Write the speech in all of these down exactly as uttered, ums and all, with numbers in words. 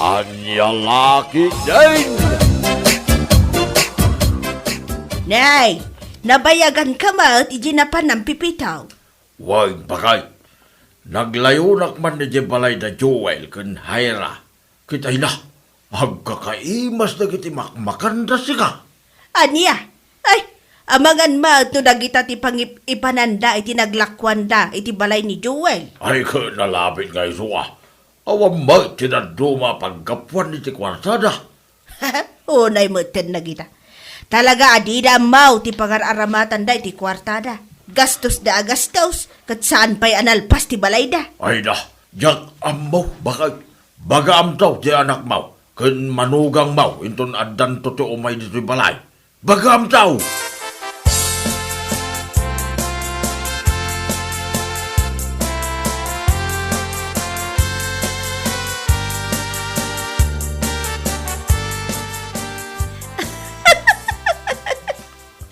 Ania la ketdin? Nay, nabayagan ka met iti napan nampipitaw. Wen, bakay. Naglayonak man idiay balay da Joel ken Jaira. Ket ay na, agkakaimas dagiti makmakanda sika. Ania? Ay, amangan met no dagita ti pangip-ipananda iti naglakuanda iti balay ni Joel. Ay, ket nalabit nga isu a. Awan met ti dadduma a paggapuan iti kuartada. Unay metten dagita. Talaga a dida ammaw ti pangar-aramatanda iti kuartada. Gastosda a gastos, ket saan pay a nalpas ti balayda. Ay da, diak ammo, bakay. Bagaamto ti anakmaw, ken manugangmaw inton addanto ti umay ditoy balay. Bagaamto!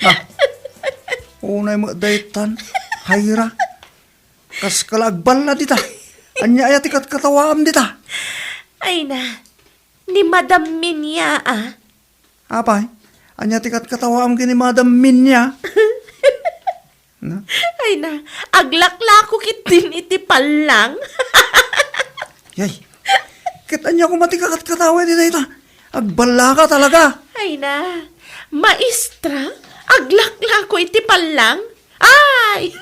Ah, unay met daytan, Jaira. Kaskala agballa dita. Ania aya ti katkatawaam dita? Ay na, ni Madam Minya, ah. Apay, ania ti katkatawaam ken ni Madam Minya? Na? Ay na, aglaklako ketdin iti pallang. Yay, ket ania koma ti kakatkatawa iti dayta? Agballaka talaga. Ay na, maestra, aglaklako iti pallang? Ay!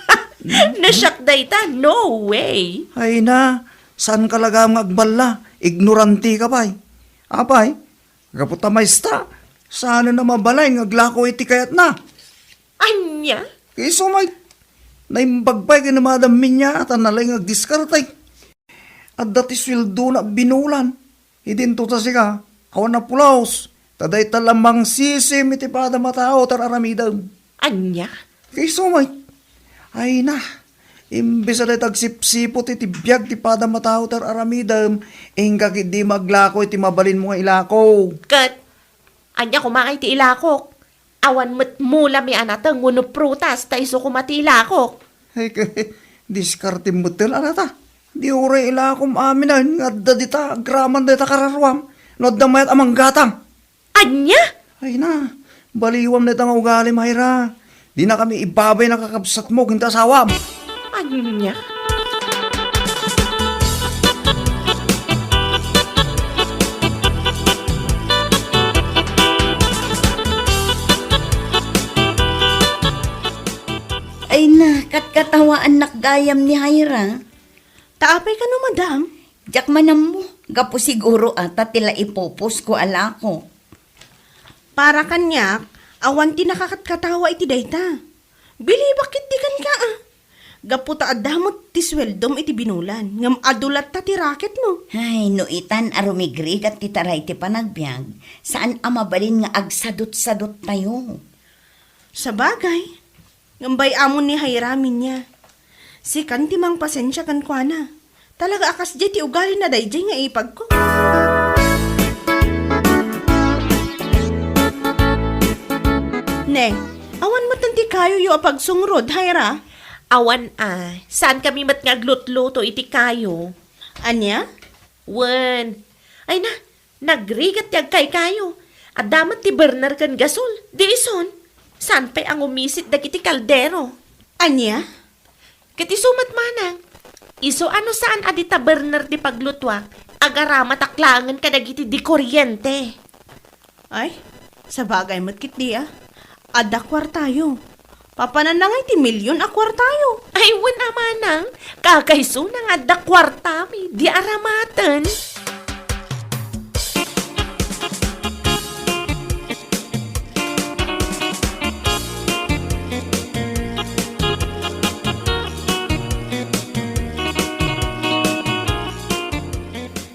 Nasiak dayta, no way! Ay na, saan ka lagam nga agballa? Ignoranti ka pay. Apay, gapu ta maestra, saan a mabalin nga aglako iti kayatna? Ania? Isu met, naimbag pay ken ni Madam Minya, ta nalaing nga agdiskarte. Adda ti sueldona a binulan. Idinto ta sika, awan a pulos, ta dayta la mangsisim iti padam a tao ti ar-aramidem. Ania? Kayso met. Ay na, imbes a dayta agsipsiput iti biag ti padam a tao ti ar-aramidem, inka ketdi maglako iti mabalinmo nga ilako. Ket, ania koma ngay ti ilakok? Awan met mulami a nateng wenno prutas ta isu koma ti ilakok. Ay, diskartem met la dayta. Di uray ilakom aminen nga adda dita agraman dayta kararuam no adda mayat a manggatang. Ania? Ay na, baliwam dayta nga ugalim, Jaira. Dinakami ibabay a kakabsatmo ken ti asawam. Ania? Ay na, katkatawaannak gayam ni Jaira. Ta apay kano, madam? Diak man ammo, gapu siguro a ta ti la ipupusko a lako. Para kaniak, awan ti nakakatkatawa iti dayta. Bilibak ketdi kenka, a. Gapu ta adda met ti sueldom iti binulan, ngem adu latta ti racketmo. Ay, no itan a rumigrigat ti taray ti panagbiag, saan a mabalin nga agsadutsaduttayo. Sabagay, ngem bay-amon ni Jaira, Minya. Sikan ti mangpasensia kenkuana. Talaga a kasdiay ti ugalina daydiay nga ipagko. Ne, awan metten ti kayoyo a pagsungrod, Jaira? Awan a. Saankami met nga aglutluto iti kayo. Ania? Wen. Ay na, nagrigat ti agkaykayo. Adda met ti burner ken gasol. Di ison, saan pay a ngumisit dagiti kaldero. Ania? Ket isu met manang, isu a no saan a dita burner ti paglutuak, agaramatak laengen kadagiti di kuryente. Ay, sabagay met ketdi a. Adda kuartayo. Papananna ngay ti milyon a kuartayo. Ay, wen a manang, kakaisuna nga adda kuartami, di aramaten.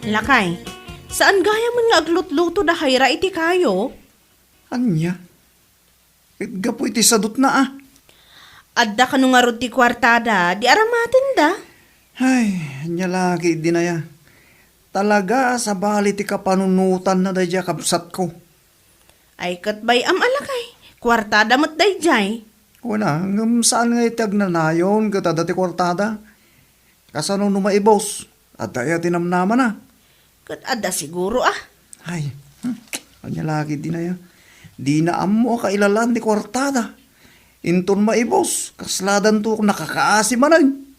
Lakay, saan gayam nga aglutluto da Jaira iti kayo? Ania? Ket gapu iti sadutna a. Adda kano ngarud ti kuartada, di aramatenda? Ay, ania la ketdin aya. Talaga a sabali ti kapanunotanna daydiay a kabsatko. Ay, ket bay-am a lakay, kuartada met daydiay. Wen a, ngem saan nga iti agnanayon ket adda ti kuartada. Kasano no maibus? Adda aya ti namnamana? Ket adda siguro, ah. Ay, hmm, ania la ketdin aya? Dina ammo a kailalaan ti kuartada. Inton maibus, kasladanto nakakaasi manen.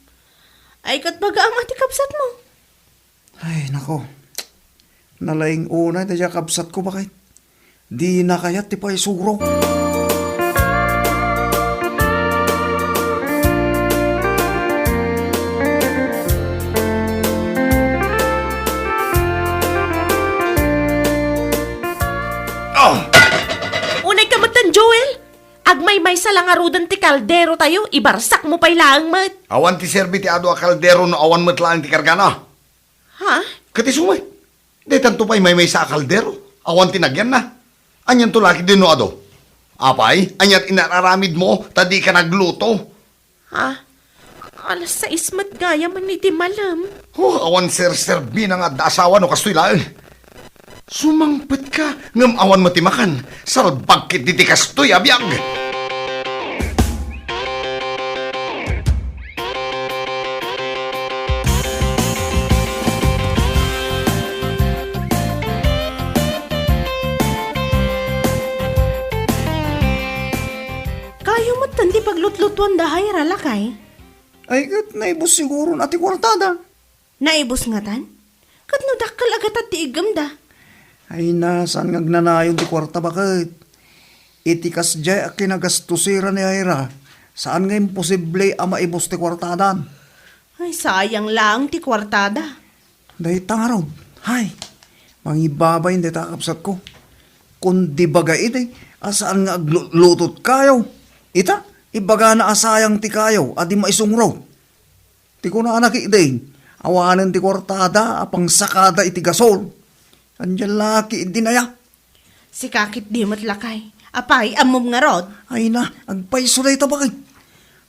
Ay, ket baga ama ti kabsatmo. Ay, nako. Nalaing unay daydiay a kabsatko, baket. Dina kayat ti paisuro. Ah! Unay ka metten, Joel! Agmaymaysa la ngaruden ti kaldero tayo, ibarsakmo pay laeng met. Awan ti serbi ti adu a kaldero no awan met laeng ti kargana. Ha? Ket isu met, daytanto pay maymaysa a kaldero. Awan ti nagyanna. Anianto la ketdin no adu? Apay, aniat inar-aramidmo ta dika nagluto? Ha? Alas sais met gayam iti malem. Oh, awan serserbina nga adda asawa no kastoy laeng. Sumangpetka, ngem awan met ti makan. Salbag ketdi ti kastoy a biag. Kayo metten ti paglutlutuanda, Jaira, lakay? Ay, ket naibus siguron a ti kuartada. Naibus ngatan? Ket no dakkel a gatad ti iggemda? Ay na, saan nga agnanayon ti kuarta, baket? Iti kasdiay a kinagastosera ni Jaira, saan nga imposible a maibus ti kuartadan. Ay, sayang laeng ti kuartada. Dayta ngarud, hay, mangibabain dayta a kabsatko. Kundi baga idi a saan nga aglutlutot kayo. Ita, ibagana a sayang ti kayo a di maisungrot. Ti kunana ketdin, awanen ti kuartada a pangsakada iti gasol. Ania la ketdin aya? Sika ketdi met, lakay. Apay, ammom ngarud? Ay na, agpayso dayta, baket.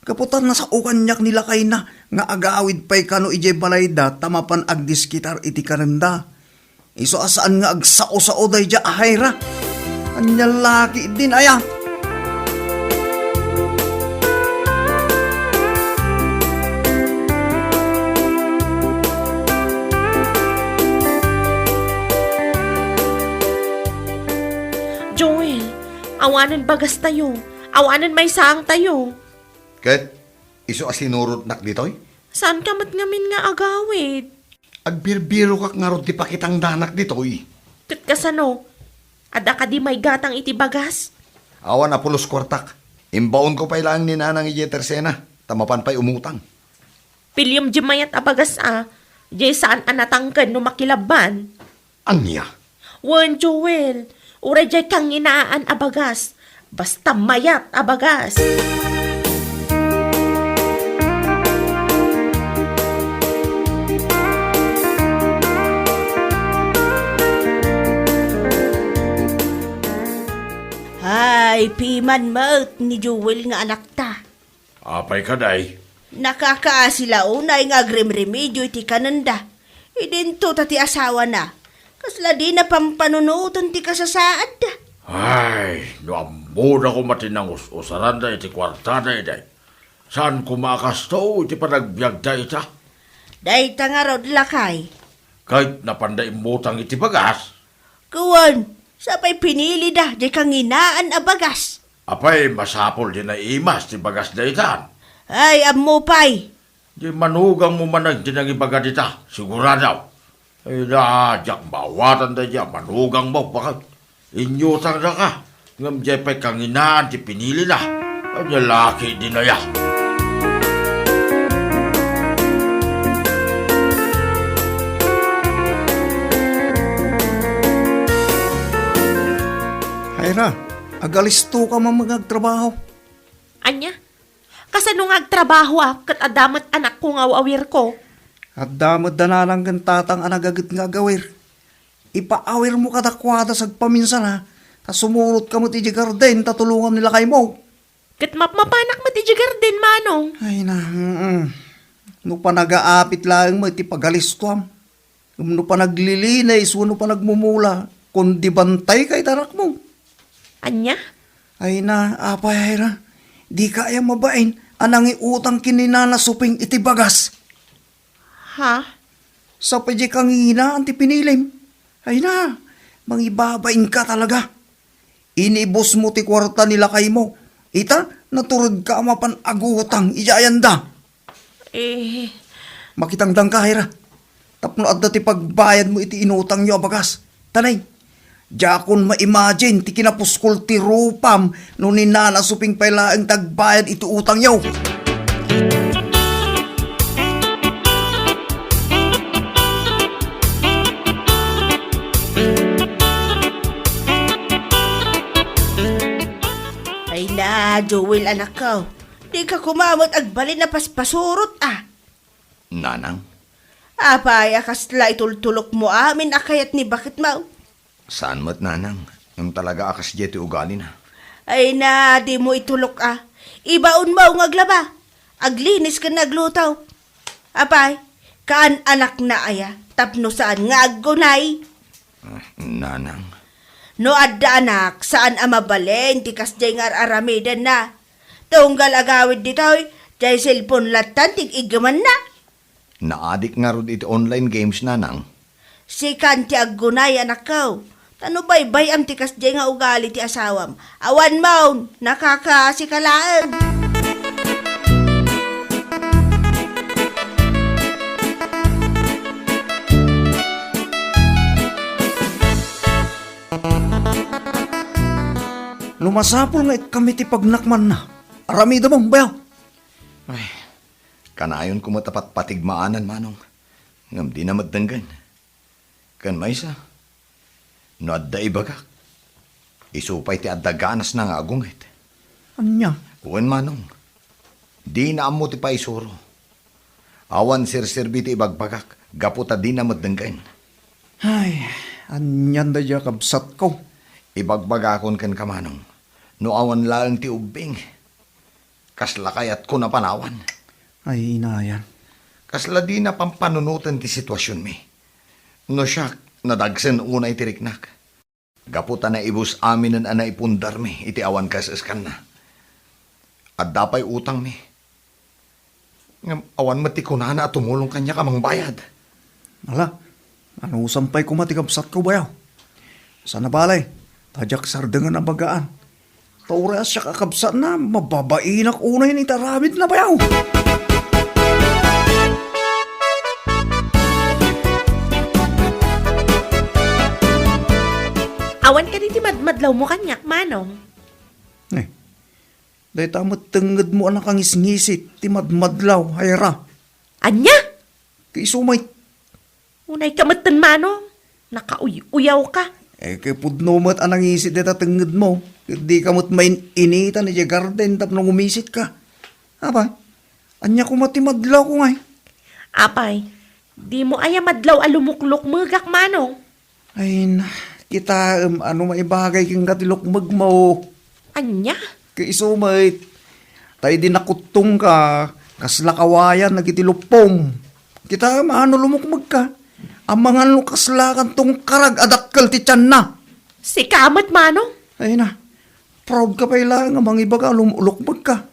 Gapu ta nasao kaniak ni lakayna nga agawid pay kano idiay balayda ta mapan agdiskitar iti kanenda. Isu a saan nga agsao-sao daydiay a Jaira. Ania la ketdin aya? Joel, awanen bagastayo, awanen maysaangtayo. Ket isu a sinurotnak ditoy? Saanka met ngamin nga agawid? Agbirbirokak ngarud ti pakitangdanak ditoy. Ket kasano? Adda kadi maigatang iti bagas? Awan a pulos kuartak. Imbaonko pay laeng ni Nanang idiay tersena, ta mapan pay umutang. Piliem diay mayat a bagas a, diay saan a natangken no makilabban. Ania? Wen, Joel, uray diay kanginaan a bagas. Basta mayat a bagas. Hay, piman met ni Joel nga anakta. Apay kadi? Nakakaasi la unay nga agrimrimidio iti kanenda. Idinto ta ti asawana. Kasla dina pampanunoten ti kasasaadda. Ay, no ammoda koma ti nangus-usaranda iti kuartada idi. Saan koma a kasto iti panagbiagda ita? Dayta ngarud, lakay. Ket napanda immutang iti bagas? Kuan, sapay pinilida diay kanginaan a bagas. Apay, masapul diay naimas ti bagas daytan? Ay, ammo pay. Diay manugangmo manen ti nangibaga dita, sigurado. Ay, da, diak maawatan daydiay a manugangmo, baket. Inyutangdaka, ngem diay pay kanginaan ti pinilina. Ania la ketdin aya? Jaira, agalistoka man nga agtrabaho. Ania? Kasano nga agtrabahoak ket adda met anakko nga aw-awirko? Adda met da nanang ken tatang a nagaget nga agawir. Ipaawirmo kadakuada sagpaminsana, ta sumurotka met idiay garden ta tulongam ni lakaymo. Ket mapmapanak met idiay garden, Manong. Ay na, mm. No panagaapit laeng met ti pagalistoam. Ngem no panaglilinis wenno panagmumula, kundi bantayka iti anakmo. Ania? Ay na, apay, Jaira, dika aya mabain a nangiutang ken ni Nana Suping iti bagas? Ha? Sapay diay kanginaan ti pinilim. Ay na, mangibabain ka talaga. Inibus mo ti kuarta ni lakay mo. Ita, natured ka a mapan agutang iti ayanda. Eh. Makitangdang ka, Ira. Tapno adda ti pagbayad mo iti inutang yo a bagas. Tanay, diakon ma-imagine ti kinapuskol ti rupam no ni Nana Suping pay laeng ti agbayad iti utang yo. Ay na, Joel, anakko. Di ka koma met agbalin a paspasurot, a. Nanang? Apay a kasla itultulok mo amin a kayat ni baketmo? Saan met, Nanang. Ngem talaga a kasdiay ti ugalina. Ay na, di mo itulok a. Ibaon mo nga aglaba. Aglinis ken agluto. Apay, kaan-anakna aya tapno saan nga aggunay? Ah, Nanang. No adda anak, saan a mabalin ti kasdiay nga ar-aramidenna. Tunggal agawid ditoy, diay cellphone lattan ti iggemanna. Naadik ngarud iti online games, Nanang. Sikan ti aggunay, anakko. Ta no baybay-am ti kasdiay nga ugali ti asawam, awanmon, nakakasi ka laeng. No masapul nga ikkami ti pagnakmanna, aramidem, bayaw. Ay, kanayon ko met a patpatigmaanan, Manong. Ngem dina met denggen. Ken maysa, no adda ibagak, isu pay ti adda ganasna nga agunget. Ania? Wen, Manong. Dina ammo ti paisuro. Awan serserbi ti ibagbagak gapu ta dina met denggen. Ay, anian daydiay a kabsatko? Ibagbagakon kenka, Manong, no awan laeng ti ubbing, kasla kayatko a panawan. Ay, inayan. Kasla dina pampanunoten ti situasionmi. No siak, nadagsen unay ti riknak. Gapu ta naibus aminen a naipundarmi iti awan kaes-eskanna. Adda pay utangmi. Ngem awan met ti kunana a tumulong kaniak a mangbayad. Ala, anusam pay koma ti kabsatko, bayaw. Saan a bale, ta diak sardengen a bagaan. Ta uray a siak a kabsatna, mababainak unay iti aramidna, bayaw. Awan kadi ti madmadlawmo kaniak, Manong? Eh, dayta met tengngedmo a nakangisngisit ti madmadlaw, Ira. Ania? Ti isu met. Unayka metten, Manong. Nakauy-uyawka. Eh, ket pudno met a nangisit dayta tengngedmo. Ket dika met main-initan idiay garden tapno ngumisitka. Apay, ania koma ti madlawko ngay? Apay, dimo aya madlaw a lumuklukmegak, Manong? Ay na, kitaem no maibagay kenka ti lukmegmo. Ania? Ket isu met, ta idi nakuttongka, kasla kawayan dagiti luppom. Kitaem no lumukmegka, amangan no kasla kantong karag a dakkel ti tianna. Sika met, Manong? Ay na, proud ka pay laeng a mangibaga a lum-, lukmegka.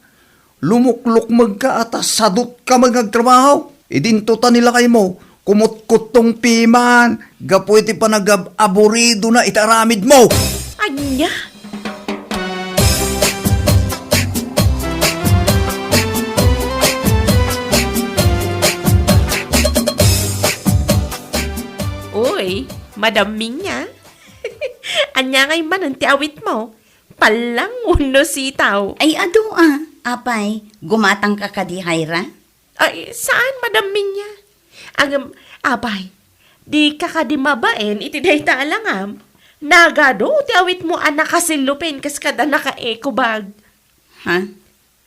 Lumuklukmegka a ta sadutka met nga agtrabaho. Idinto ta ni lakaymo, kumutkuttong piman gapu iti panagab-aburidona iti aramidmo. Ania? Uy, Madam Minya. Ania ngay manen ti awitmo? Pallang wenno sitaw? Ay, adu a. Apay, gumatangka kadi, Ira? Ay, saan, Madam Minya? Ngem, apay, dika kadi mabain iti dayta a langam? Nagadu ti awitmo a nakasellopen kas kada naka-eco bag. Ha?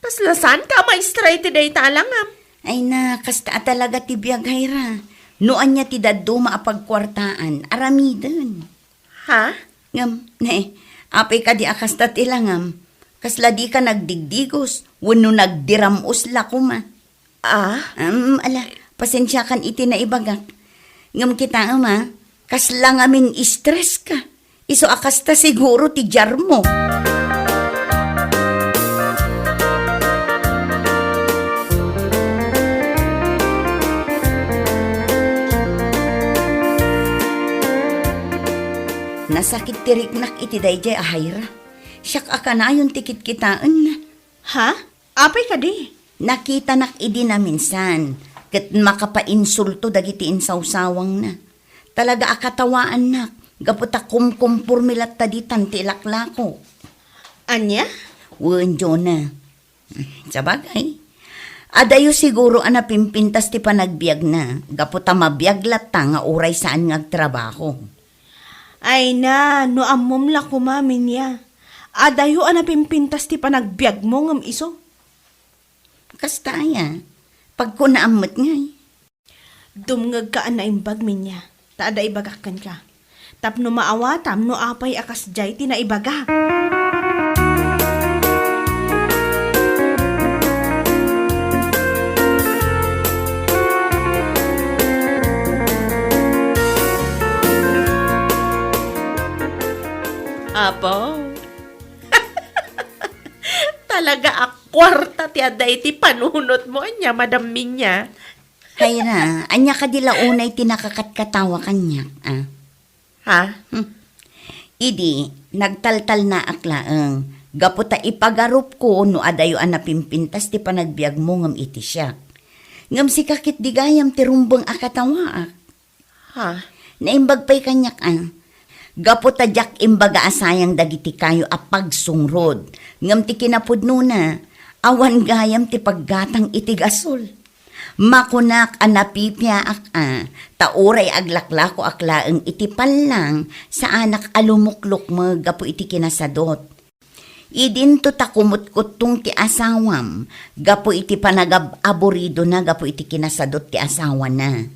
Kasla saanka a maestra iti dayta a langam? Ay na, kasta a talaga ti biag, Ira. No ania ti dadduma a pagkuartaan, aramiden. Ha? Ngem, ne, apay kadi a kasta ti langam? Kasla dika nagdigdigos, wenno nagdiram-os la koma? Ah? Em, ala, pasensiakan iti naibagak. Ngem kitaem a, kasla ngamin stress ka. Isu a kasta siguro ti diarmo. Nasakit ti riknak iti daydiay a Jaira. Siak a kanayon ti kitkitaenna. Ha? Apay kadi? Nakitanak idi naminsan, ket makapainsulto dagiti insawsawangna. Talaga a katawaannak, gapu ta kumkumporme latta ditan ti ilaklako. Ania? Wen, Jonah. Sabagay, adayo siguro a napimpintas ti panagbiagna, gapu ta mabiag latta nga uray saan nga agtrabaho. Ay na, no ammom la koma, Minya. Adayo a napimpintas ti panagbiagmo ngem isu. Kasta aya, pagkunaam met ngay. Dumngegka a naimbag, Minya, ta adda ibagak kenka. Tapno maawatam no apay a kasdiay ti naibagak. Apo. Talaga a kuarta ti adda iti panunotmo, ania, Madam Minya? Jaira, ania kadi la unay ti nakakatkatawa kaniak, a? Ha? Hmm. Idi, nagtaltalnaak laeng, gapu ta ipagarupko no adayo a napimpintas ti panagbiagmo ngem iti siak. Ngem sika ketdi gayam ti rumbeng a katawaak. Ha? Naimbag pay kaniak, a. Gapu ta diak imbaga a sayang dagiti kayo a pagsungrod, ngem ti kinapudnona, awan gayam ti paggatang iti gasol. Makunak a napipiaak, a, ta uray aglaklakoak laeng iti pallang, saanak a lumuklukmeg gapu iti kinasadot. Idinto ta kumutkuttong ti asawam gapu iti panagab-aburidona gapu iti kinasadot ti asawana.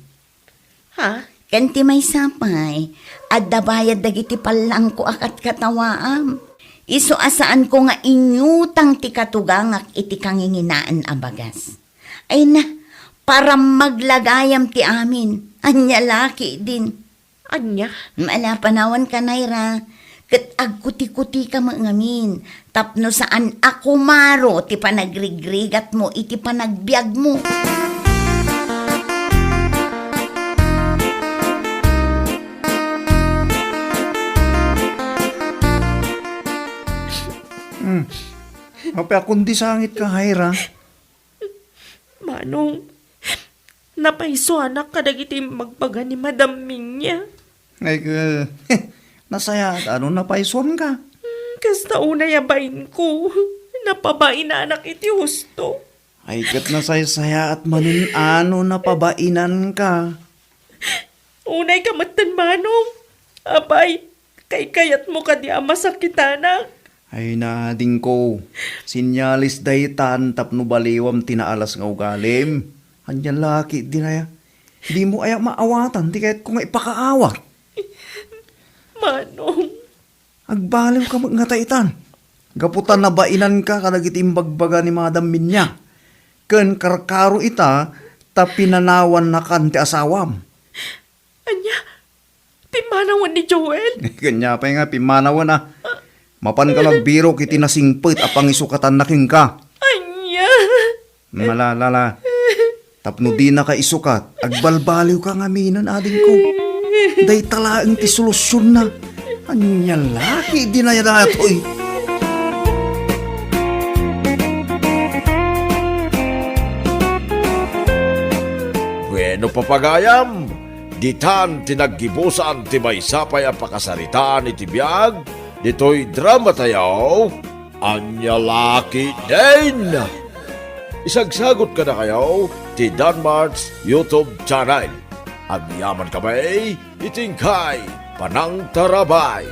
Ha? Ken ti maysa pay, adda bayad dagiti pallangko a katkatawaam. Isu a saanko nga inyutang ti katugangak iti kanginginaen a bagas. Ay na, parammag la gayam ti amin. Ania la ketdin? Ania? Mala panawan ka, Jaira, ket agkutikutika met ngamin, tapno saan a kumaro ti panagrigrigatmo iti panagbiagmo. Hmm. Apay a kundi sangitka, Jaira? Manong, napaysuanak kadagiti imbagbaga ni Madam Minya. Ay, eh, nasayaat a no napaysuanka. Hmm, kasta unay a bainko, napabainanak iti husto. Ay, ket nasaysayaat manen a no napabainanka. Unayka metten, Manong. Apay, kaykayatmo kadi a masakitanak? Ay, naadingko, senyales daytan tapno baliwam ti naalas nga ugalim. Ania la ketdin aya? Dimo aya maawatan ti kayatko nga ipakaawat? Manong. Agbaliwka met ngata itan. Gapu ta nabainanka kadagiti imbagbaga ni Madam Minya. Ken karkaro ita ta pinanawannakan ti asawam. Ania? Pimmanawen ni Joel? Ania pay nga pimmanawen a? Mapanka agbirok iti nasingpet a pangisukatanna kenka. Ania? Malalala. Tapno dinaka isukat, agbalbaliwka ngaminen, adingko. Dayta laeng ti solusionna. Ania la ketdin aya daytoy? Bueno, papagayam, ditan ti naggibusan ti maysa pay a pakasaritaan iti biag ditoy dramatayo, Ania la ketdin? Isagsagot kadakayo ti Danmart's YouTube channel. Agyamankami iti inkay panangtarabay.